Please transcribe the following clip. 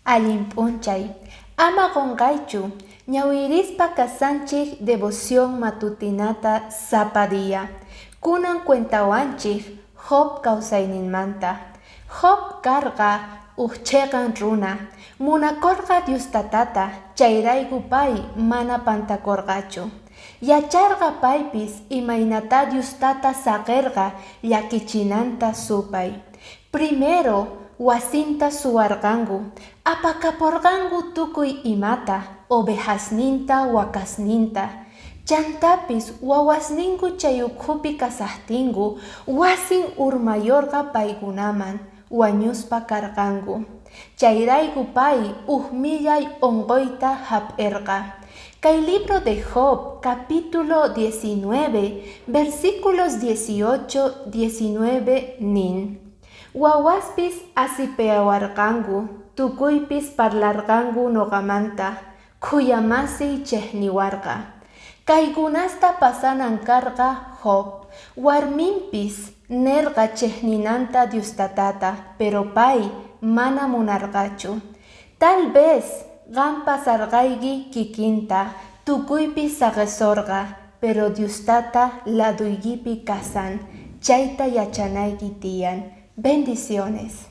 Allin p'unchay. Ama qonqaychu, ñawirispa kasanchej devoción matutinata sapa día. Kunan cuentawanchej Job kawsayninmanta. Job karqa uj cheqan runa, munakorqa Dios Tatata, chayrayku pay mana pantakorqachu. Yacharqa paypis imaynatá Dios Tata saqerqa llakichinanta supay. Primero wasinta suwarqanku, apakaporqanku tukuy imata, ovejasninta, wakasninta. Chantapis wawasninku chay ukhupi kasajtinku, wasin urmayorqa paykunaman, wañuspa karqanku. Chayrayku pay uj millay onqoyta jap'erqa. Kay libro de Job, capítulo 19, versículos 18, 19 nin: Wawaspis asipeawarqanku, tukuypis parlarqanku noqamanta, khuyamasiy chejniwarqa. Kaykunasta pasanan karqa Job, warminpis nerqa chejninanta Dios Tatata, pero pay mana munarqachu. Tal vez qan pasarqayki kikinta, tukuypis saqesorqa, pero Dios Tata laduykipi kasan, chayta yachanayki tiyan. Bendiciones.